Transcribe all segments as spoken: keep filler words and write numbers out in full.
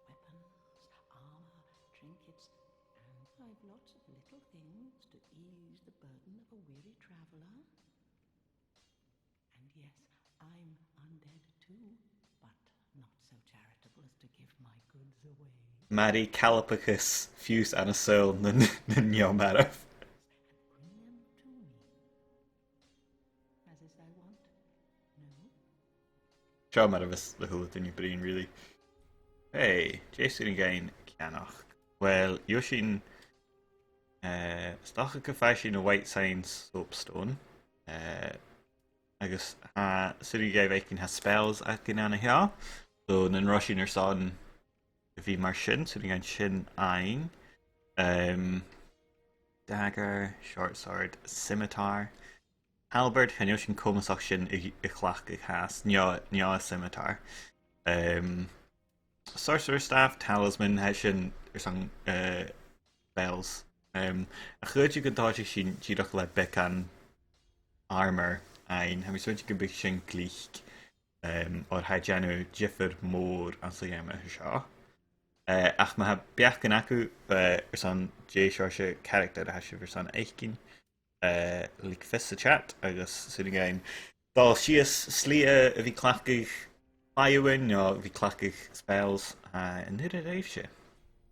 Weapons, armor, trinkets, and I've lots of little things to ease the burden of a weary traveller. And yes, I'm undead too, but not so charitable as to give my goods away. Mairidh calpachas fiù 's ann an saoghal nan, nan neo-mharbh. And bring them to me. As is thy wont, no? Seo mar a bhios a h-uile duine a' bruidhinn, really. Hey, dè 's urrainn dhuinn ceannach? Well, gheibh sinn, eh, 's dòcha gum faigh sinn a' White Sign Soapstone. Eh, agus tha, 's urrainn dhuibh faicinn tha spells againn an seo. So, nan robh sinn airson a bhith mar sin, 's urrainn dhuinn sin fhaighinn. Um, dagger, short sword, scimitar. Halberd, chan eil sinn comasach sin a, a chleachdadh fhathast, neo, neo scimitar. Um, sorcerer staff, talisman, tha sin airson, eh, spells. Um, a' chuid gun tòisich sinn dìreach le beagan armor fhaighinn, tha mi a' smaointinn gum bi sin glic, um, oir tha e a' dèanamh diofar mòr anns a' gheama seo. Eh, ach ma tha beachdan agaibh, eh, airson dè seòrsa character a tha sibh airson fhaicinn, eh, leig fios sa chat agus 's urrainn dhuinn dol sìos slighe a bhith cleachdadh claidheamhan no a bhith cleachdadh spells, eh, an urra ribhse.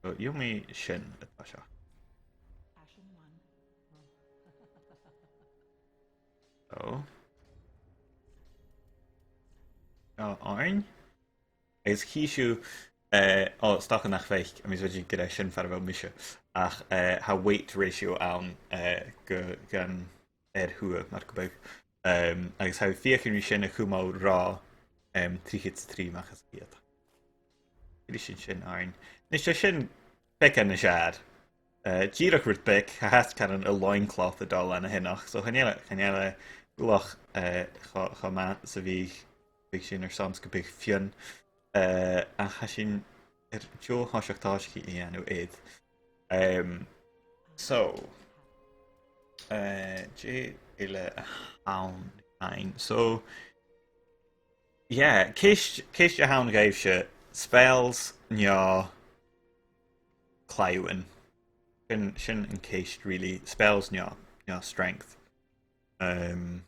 So, gheibh mi sin an toiseach. Ashen one. So. Seo oirnn. Agus chì sibh, eh, o, 's dòcha nach fhaic, tha mi a' smaointinn gur e sin far a bheil mise. Ach, eh, tha weight ratio ann, eh, gu, gun air-thuath, mar gum biodh. Um, agus tha fiachan ri sin a chumail ro, um, trithead 's a trì a-mach às a' cheud. Cuiridh sinn sin oirnn. Nis, tha sin beagan nas fheàrr. Eh, dìreach rud beag, tha fhathast caran a' loincloth a' dol ann a-nochd, so chan eil e, chan eil e uallach, eh, cho, cho math 's a bhiodh, bhiodh sinn airson 's gum biodh Fionn. Eh, ach tha sinn air deagh thoiseach tòiseachaidh a dhèanamh air. Um, so, eh, dè eile a th' ann fhèin? So, yeah, ceist, ceist a th' ann dhuibhse, spells no claidheamhan. Sin, sin an ceist, really. Spells no, no strength. Um,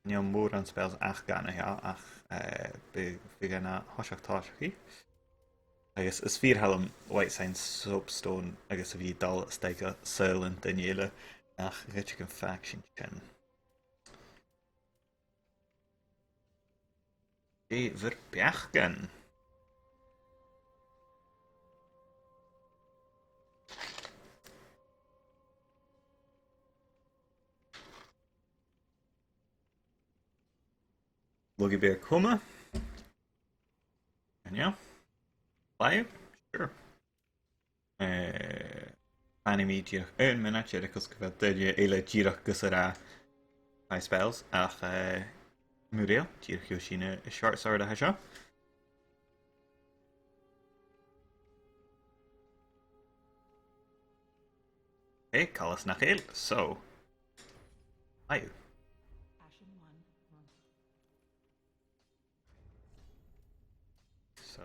chan eil mòran spells aca an seo, ach, eh, bidh, bidh e na thoiseach tòiseachaidh. Agus is fìor thoil leam White Sign Soapstone agus a bhith a' dol a-steach gu saoghal an duine eile, ach dh'fhaodte gum faic sinn sin. Dè bhur beachdan? Luchd-beag coma. An-dè? Claidheamh? Sure. Eh, fanaidh mi dìreach aon mionaid, air eagal 's gu bheil duine eile dìreach gus a ràdh spells, ach, eh, mura h-eil, dìreach gheibh sinn a' short sword a tha seo. Hey, coltas nach eil, so. Claidheamh. Ashen one. So,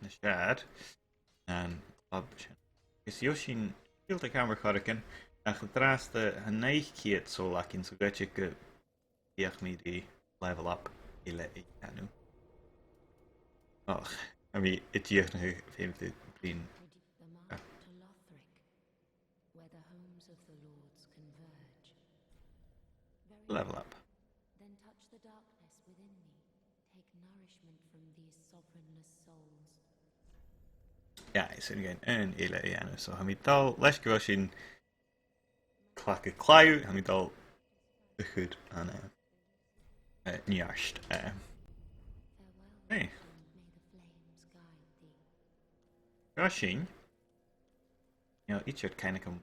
nas fheàrr an club sin. Is gheibh sinn sìol de chamar choreigin, ach an-dràsta tha naoi ceud soul againn, so dh'fhaodte gu feuch mi ri level up eile a dhèanamh. Och, tha mi a' dìochuimhneachadh feumaidh tu bruidhinn. Redeem the mark to Lothric, where the homes of the lords converge. Very Level up. Then touch the darkness within me. Take nourishment from these sovereignless souls. Yeah, is urrainn dhuinn aon eile a dhèanamh. So, tha mi a' dol, leis gu bheil sinn a' cleachdadh claidheamh, tha mi a' dol a chur an, eh, eh, neart, eh. Farewell, Hey. And may the flames guide thee. Seo sinn. Nì iad ceart càit an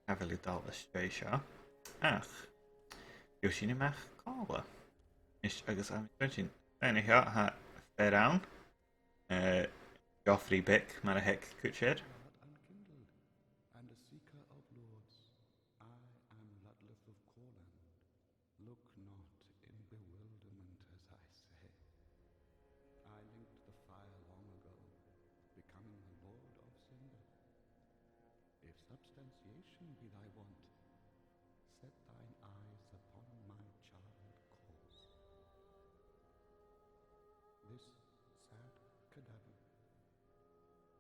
robh sinn a' dol a-steach an seo. Ach, gheibh sinn a-mach càil. Is agus am sin, an seo tha fear ann. Eh, Joffrey Beck, mar a th' aig Cutcher. Thou art unkindled, and a seeker of lords. I am Ludleth of Courland. Look not in bewilderment as I say. Salvation be thy want. Set thine eyes upon my charmed corpse. This sad cadaver.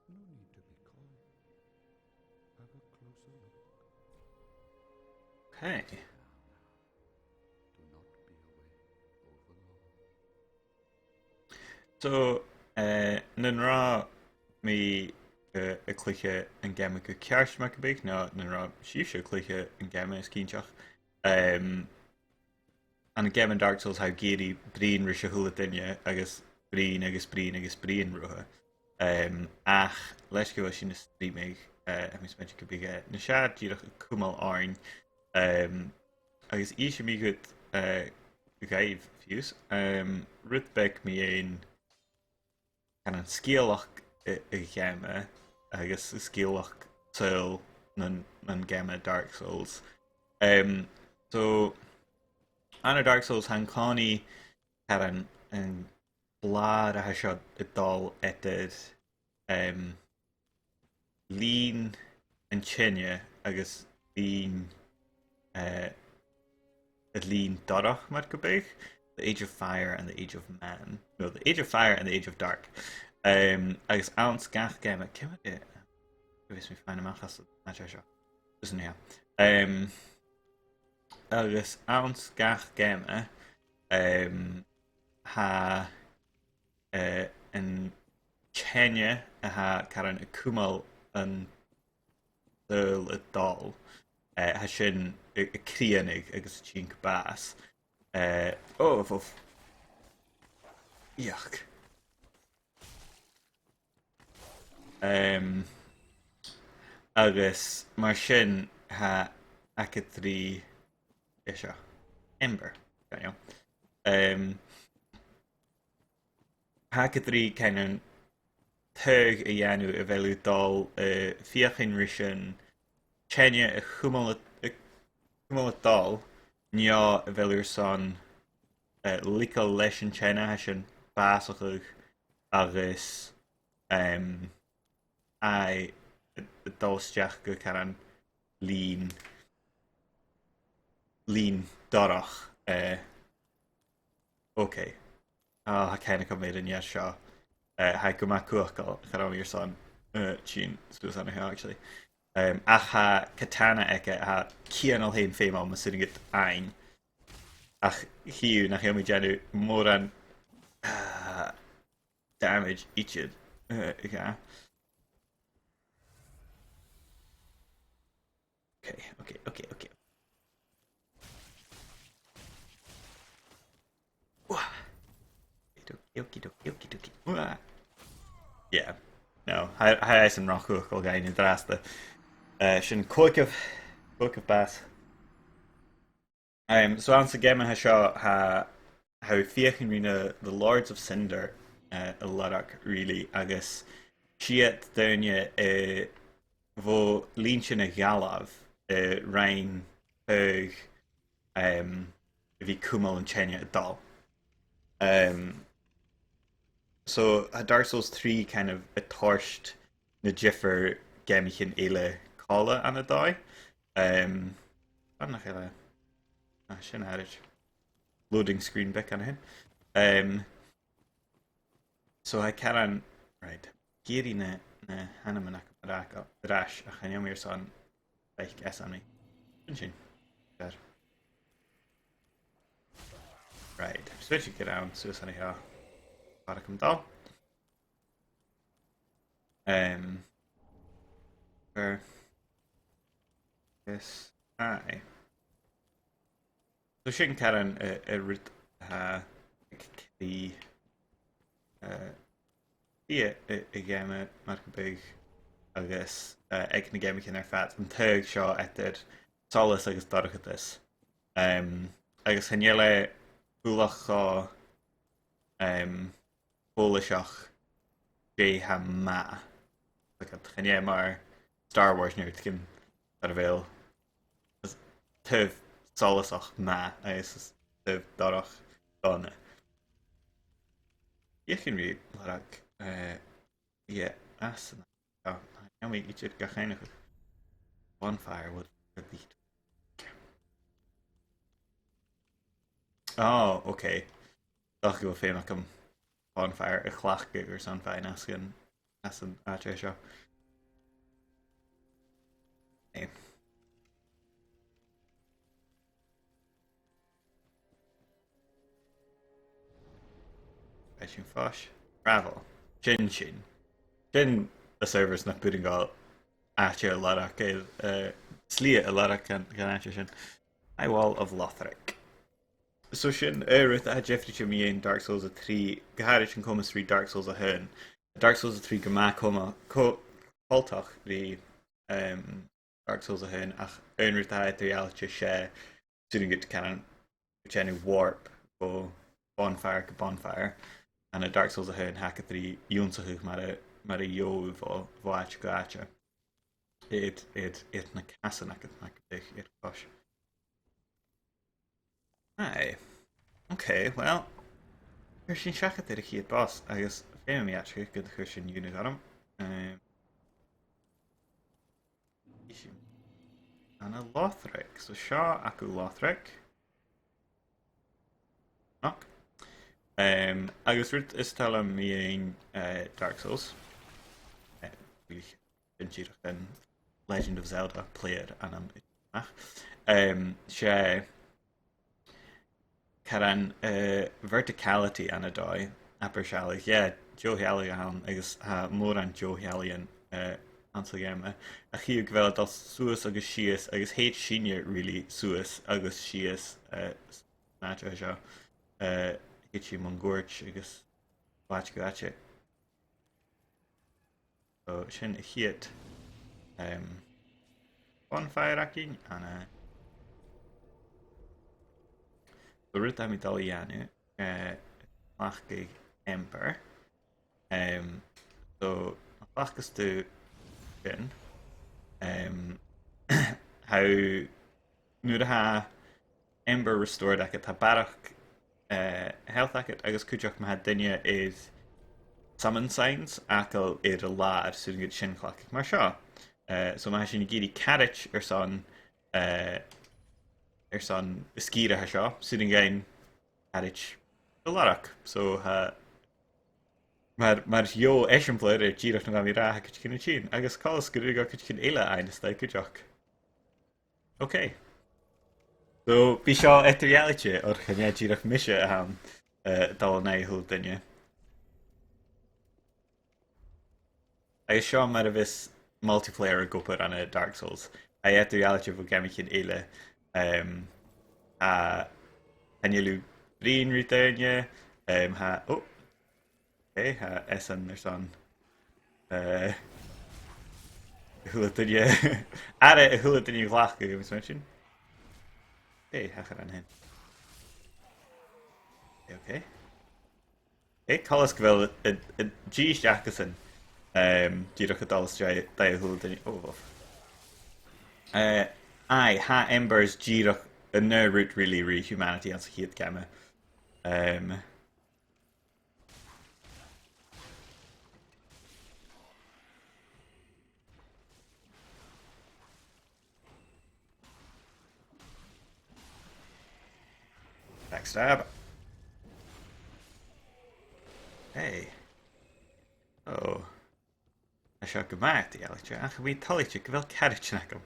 No need to be coy. Have a closer look. Okay. Do not be away overlong. So, eh, nan robh mi, eh, a' cluiche an geama gu ceart, mar gum biodh, no nan robh sibhse a' cluiche an geama, is cinnteach. Em, ann an geamannan Dark Souls, tha thu ag iarraidh bruidhinn ris a h-uile duine, agus bruidhinn, agus bruidhinn, agus bruidhinn riutha. Em, ach, leis gu bheil sinn a' streamadh, eh, tha mi a' smaointinn gum biodh e nas fheàrr dìreach a chumail oirnn. Em, agus innsidh mi dhut, eh, dhuibh fiù 's, em, rud beag mu dheidhinn, kind of, sgeulachd a, a' gheama agus sgeulachd saoghal nan, nan geama Dark Souls. Em, so, ann an Dark Souls, tha an-còmhnaidh, kind of, an, an blàr a tha seo a' dol eadar, em, linn an teine agus linn, eh, an linn dorch, mar gum biodh, the Age of Fire and the Age of Man. No, the Age of Fire and the Age of Dark. Em, agus anns gach geama, ciamar a, a bhios mi faighinn a-mach às an àite seo? Just an-seo. Em, agus anns gach geama, em, tha, eh, an teine a tha caran a' cumail an saoghal a' dol, eh, tha sin a', a' crìonadh agus a' tighinn gu bàs. Eh, oh, oh, oh. Yuck. Em, agus mar sin tha agad ri, eh, seo, Ember, there you go. Em, tha agad ri kind of taghadh a dhèanamh a bheil thu a' dol, eh, feuchainn ris an teine a chumail a', a chumail a' dol, no a bheil thu airson, eh, leigeil leis an teine a tha sin bàsachadh agus, em, aidh, a', a' dol a-steach gu caran linn, linn dorch, eh, okay. Ah, tha cuimhne agam air an fhear seo. Eh, tha e gu math cumhachdail, cha robh mi airson, eh, tighinn suas ann a seo, actually. Em, ach tha katana aige, tha cianail fhèin feumail, mas urrainn dhut fhaighinn. Ach chì thu nach eil mi a' dèanamh mòran, ah, damage idir, eh, dha. Okay, okay, okay, okay. Wah. Okie dokie, okie dokie, okie dokie. Wah. Yeah. No, tha, tha e san rochadh gu gainne drasta. Eh, sin còigeamh, còigeamh bàs. Em, so anns a' gheama seo, tha, tha thu a' feuchainn ri na, the Lords of Cinder, eh, a lorg, really, agus 's iad daoine, eh, bho linntean a dh'fhalbh, eh, rinn taghadh, em, a bhith a' cumail an teine a' dol. Em, so, tha Dark Souls three kind of a' toirt na diofar gheamaichean eile còmhla ann an dòigh. Em, an nach eil e, ah, sin àraid. Loading screen beag an sin. Em, so, tha caran, right. Ag iarraidh na, na h-anaman agam a ràdh air ais, ach chan eil mi airson faic esan mi. Sin sin. Fair. Right. Switch gu robh e suas an seo. Far a' chum dol. Em, er, yes, aye. So sin caran a, a' rud a tha aig cridhe, eh, a, a, a' gheama mar gum biodh agus, eh, aig na geamaichean air fad, an taghadh seo eadar solas agus dorchadas. Em, agus chan eil e buileach cho, em, follaiseach dè tha math. Like, chan e mar Star Wars no rudeigin far a bheil taobh solasach math agus taobh dorch dona. Feuchainn ri lorg, eh, yeah, às an, oh, tha mi idir ga chuimhneachadh. Bonfire would be. Oh, okay. Dòcha gu bheil feum agam bonfire a chleachdadh airson faighinn às an, às an àite seo. Eh. Bidh sinn fois. Bravo. Sin sin. Sin na servers nach b' urrainn dhomh àite a lorg air, eh, slighe a lorg dhan, dhan àite sin. High Wall of Lothric. So sin, eh, rud a tha diofraichte mu dheidhinn Dark Souls a trì, gu h-àraidh an coimeas ri Dark Souls a h-aon. Dark Souls a trì gu math coma-, co-, coltach ri, em, Dark Souls a h-aon, ach aon rud a tha eadar-dhealaichte, 's e, 's urrainn dhut caran dèanamh warp bho bonfire gu bonfire, ann an Dark Souls a h-aon tha agad ri ionnsachadh mar a, mar a gheibh thu bho, bho àite gu àite. Air, air, air na casan agad, mar gum biodh, air chois. Aye. Okay, well, chuir sinn seachad air a' chiad boss, agus feumaidh mi aideachadh gun do chuir sin iongnadh orm. Em, Is ann an Lothric. So seo agaibh Lothric. Knock. Em, agus rud as toil leam mu dheidhinn, eh, Dark Souls. Eh, bha sin dìreach an Legend of Zelda player ainm a-mach. Em, 's e caran, eh, verticality ann an dòigh, abair sealladh, yeah, deagh-shealladh a th' ann, agus tha mòran deagh-sheallaidhean, eh, anns a' gheama. A' chiad gu bheil e a' dol suas agus sìos, agus thèid sinne really suas agus sìos, eh, san àite seo. Eh, thèid sinn mun cuairt agus bho àite gu àite. So, sin a' chiad, em, bonfire againn, ann an, so rud a tha mi dol a dhèanamh, eh, cleachdadh Ember. Em, so, ma chleachdas tu sin, em, tha, nuair a tha Ember restored agad, tha barrachd, eh, health agad, agus cuideachd ma tha duine air summon signs fhàgail air an làr, 's urrainn dhut sin a chleachdadh mar seo. Eh, so ma tha sinn ag iarraidh caraid airson, eh, airson an sgìre seo, 's urrainn dhuinn caraid a lorg. So tha, mar, mar dheagh eisimpleir air dìreach na bha mi ag ràdh, tha cuideigin a' tighinn, agus coltas gun urrainn dhomh cuideigin eile fhaighinn a-steach cuideachd. Okay. So, bidh seo eadar-dhealaichte, oir chan e dìreach mise a th' ann, eh, a' dol an aghaidh a h-uile duine. Agus seo mar a bhios multiplayer ag obair ann an Dark Souls. Tha e eadar-dhealaichte bho gheamaichean eile, em, a, chan eil thu a' bruidhinn ri daoine, em, tha, oh, Okay, tha esan airson, eh, a h-uile duine, aire a h-uile duine a ghlacadh, agus mar sin. Hey, thachair an sin. Okay. Hey, coltas gu bheil an, an dithis acasan, em, dìreach a' dol às dèidh, dèidh a h-uile duine. Oh, uff. Eh, aye, tha Embers dìreach an aon rud really ri humanity anns a' chiad gheama. Em, Backstab. Hey. Oh. Tha seo gu math eadar-dhealaichte, ach bha mi toilichte gu bheil caraidean agam.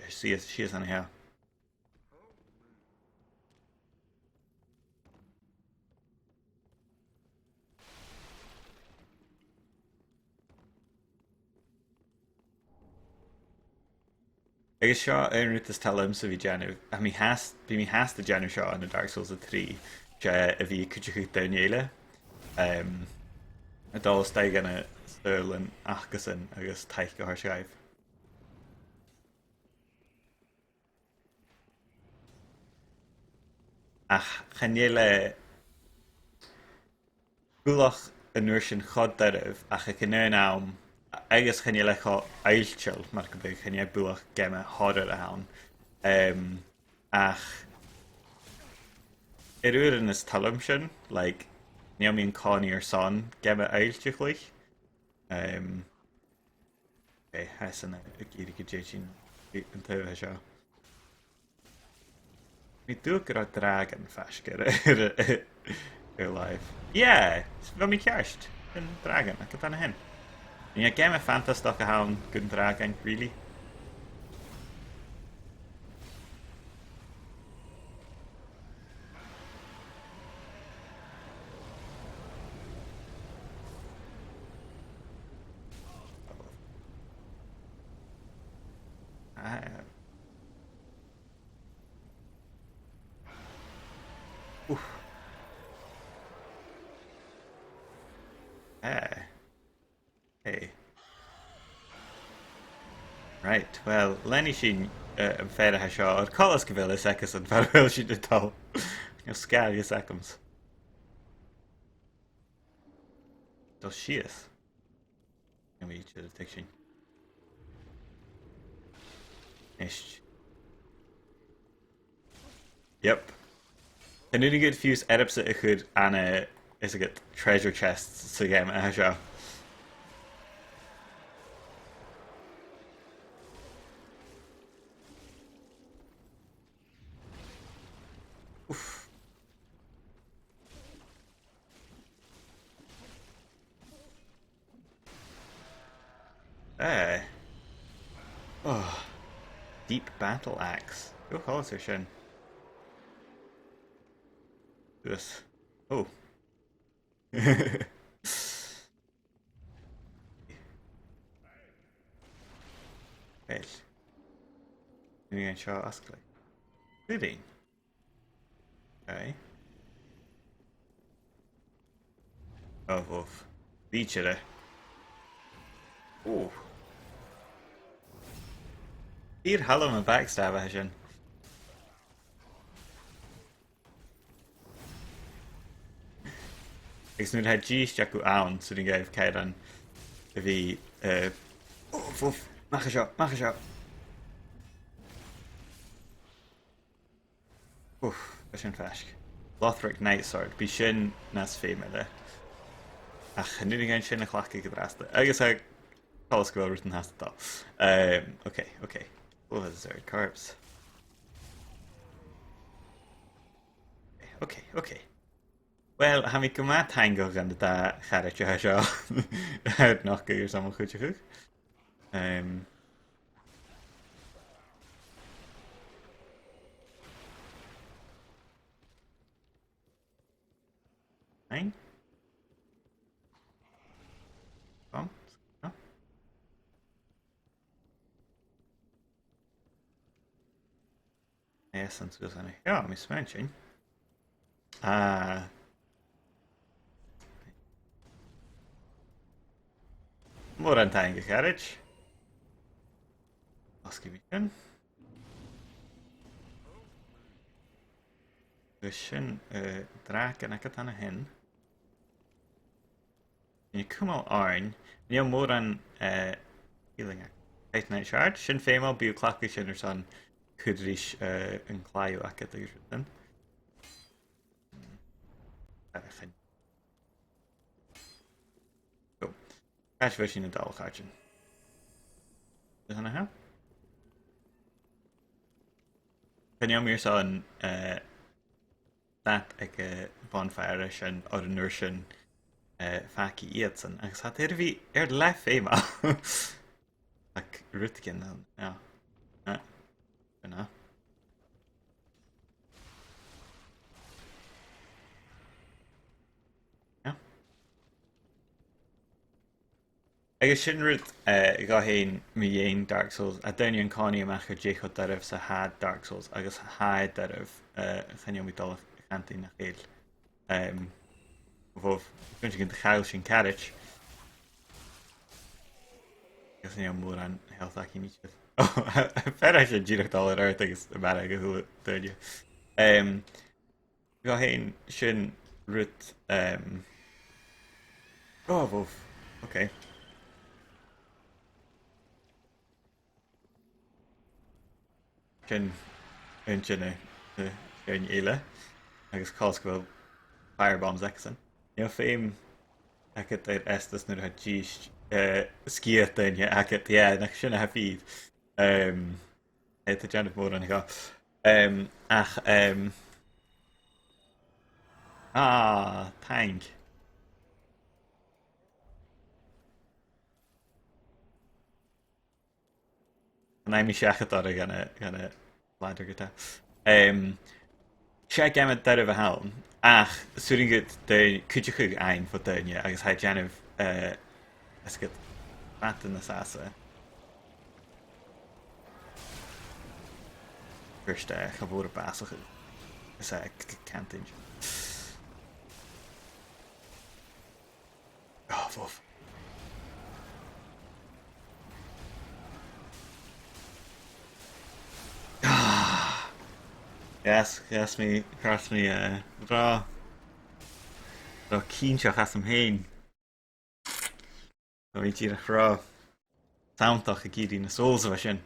Sìos, sìos an seo. Agus seo aon rud as toil leamsa a bhith a' dèanamh. Tha mi fhathast, bidh mi fhathast a' dèanamh seo ann an Dark Souls a trì, 's e a bhith a' cuideachadh daoine eile. Em, a' dol a-steach gu na saotharlan acasan agus taic a thoirt dhaibh. Ach chan eil e buileach an uair sin cho doirbh ach aig an aon àm, agus chan eil e cho oillteil, mar gum biodh, chan e buileach geama horror a th' ann. Em, ach air uairean is toil leam sin, like, chan eil mi an-còmhnaidh airson geama oillteil a chluich. Um, okay, tha sin a' ciallachadh gun tèid sinn an taobh seo. Tha mi an dùil gun robh dragon faisg air, air, air làimh. Yeah, bha mi ceart. An dragon, agad an sin. An e geama fantastach a th' ann gun dragon, really? Ah. Oof. Ah. Hey. Right, well, leanaidh sinn, uh, am fear a tha seo, air coltas gu bheil fhios aigesan far a bheil sinn a' dol. No sgàil fhios agamsa. Dol sìos. An bhfuil iad a' tuigsinn? Ist. Yep. Chan urrainn dhut fiù 's earbsa a chur ann an, is agad, treasure chests sa gheama a tha seo. Oof. Eh. Oh. Deep battle axe. Gu h-àraidh sin. Yes. Oh. Well. Nì mi an seo fhosgladh. Gooding. Okay. Oh, woof. Bìdeadh e. Ooh. Fìor thoil leam am backstab a tha sin. Agus nuair a tha dithis aca ann, 's urrainn dhaibh càil a bhith, eh, oh, woof. Mach à seo, mach à seo. Uff, bha sin faisg. Lothric Knightsword, bidh sin nas fheumaile. Ach chan urrainn dhuinn sin a chleachdadh an-dràsta. Agus tha coltas gu bheil rudan fhathast a' dol. Um, okay, okay. Lizard corpse. Okay, okay. Well, tha mi gu math taingeil dhan an dà charaid a tha seo. Tha iad a' nochdadh airson mo chuideachadh. Um, Fine. Come. No. Yes, an seo, an seo, tha mi a' smaoineachadh. Ah. Mòran taing, a charaid. Os, gum bi sin. Agus sin, eh, dràgon agad an sin. Nì cumail oirnn, nì mòran, eh, healing agad. Titanite Shard, sin feumail, bidh thu a' cleachdadh sin airson cur ris, eh, an claidheamh agad agus rudan. Hmm. Air a' chuin. Cool. Càit a bheil sinn a' dol, a chàirdean? Is ann a tha? Chan eil mi airson, eh, stad aig a' bhonfire sin, oir an uair sin, eh, fàgaidh iadsan. Agus tha iad air a bhith air leth feumail. Ach rudeigin, yeah. Eh, enough. Yeah. Agus sin rud, eh, dhomh fhèin mu dheidhinn Dark Souls, tha daoine an-còmhnaidh a-mach air dè cho doirbh 's a tha Dark Souls, agus tha e doirbh, eh, chan eil mi dol a chantainn nach eil. Em, bhobh, gun teagamh gun do chaill sinn caraid. Agus chan eil mòran health againn idir. Oh, fear a tha dìreach a' dol air adhart agus a' marbhadh a h-uile duine. Em, Dhomh fhèin sin rud, em, oh, bhobh. Okay. Sin aon de na, na seinn eile. Agus coltas gu bheil firebombs acasan. Chan eil feum agad air fhosgladh nuair a tha dithis uh, sgiath daoine agad, yeah, nach sin a tha fìor. Um, eh, tha e a' dèanamh mòran dheth. Um, ach, um, ah, taing. An fhaigh mi seachad orra dhan a, dhan a' ladder ge-tà. Um, 's e geama doirbh a th' ann, ach 's urrainn dhut daoine, cuideachadh fhaighinn bho dhaoine, agus tha e a' dèanamh, uh, is gu bheil e nas fhasa. First, uh, cha mhòr a' bàsachadh. Is e c-, c-, cantainn. Oh, fuck. Ah. Yes, yes, mi, chreid mi, uh, ro, ro chinnteach asam fhèin. Tha mi dìreach ro sanntach ag iarraidh na souls a bha sin.